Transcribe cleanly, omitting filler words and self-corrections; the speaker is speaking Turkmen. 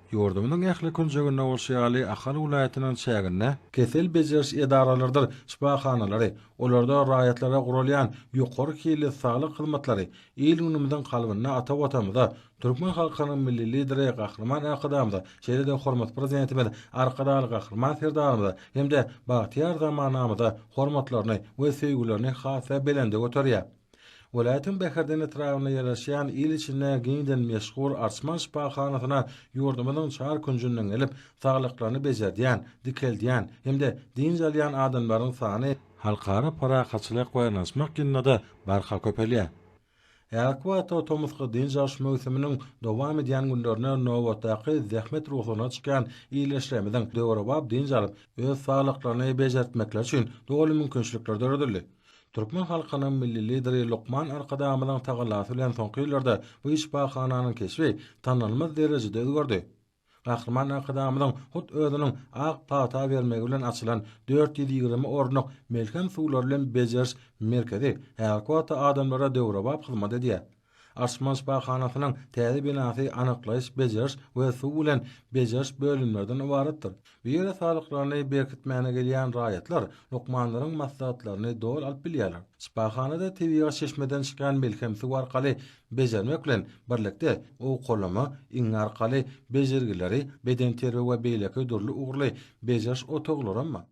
Ýurdumyzyň ähli künjeginde bolşy ýaly, Ahal welaýatynyň çäginde kesel bejeriş edaralarydyr şypahanalary, olarda raýatlara guralýan ýokary hilli saglyk hyzmatlary il-günümiziň kalbynda ata Watanymyza, türkmen halkynyň Milli Lideri Gahryman Arkadagymyza, şeýle-de hormatly Prezidentimiz Arkadagly Gahryman Serdarymyza hem-de bagtyýar zamanamyza hormatlaryny we söýgülerini has-da belende göterýär. Welaýatyň Bäherden etrabynda ýerleşýän il içinde giňden meşhur Arçman şypahanasyna ýurdumyzyň çar künjünden gelip, saglyklaryny bejerdýän, dikeldýän hem-de dynç alýan adamlaryň sany Halkara parahatçylyk we ynanyşmak ýylynda-da barha köpelýär. Häzirki wagtda tomusky dynç alyş möwsüminiň dowam edýän günlerinde nobatdaky zähmet rugsadyna çykýan ildeşlerimiziň döwrebap dynç alyp, öz saglyklaryny bejertmekleri üçin doly mümkinçilikler döredildi. Türkmen halkynyň Milli Lideri lukman Arkadagymyzyň tagallasy bilen soňky ýyllarda bu şypahananyň keşbi tanalmaz derejede özgerdi. Gahryman Arkadagymyzyň hut özüniň ak pata bermegi bilen açylan 420 orunlyk melhem suwlary bilen bejeriş merkezi häzirki wagtda adamlara döwrebap hyzmat edýär. Arçman şypahanasynyň täze binasy anyklaýyş, bejeriş we suw bilen bejeriş bölümlerden ybaratdyr. Bu ýere saglyklaryny berkitmäne gelýän raýatlar lukmanlaryň maslahatlaryny doly alyp bilýärler. Şypahanada tebigy çeşmeden çykýan melhem suw arkaly bejermek bilen birlikde owkalama, iňňe arkaly bejergileri, bedenterbiýe we beýleki dürli ugurly bejeriş otaglaram bar.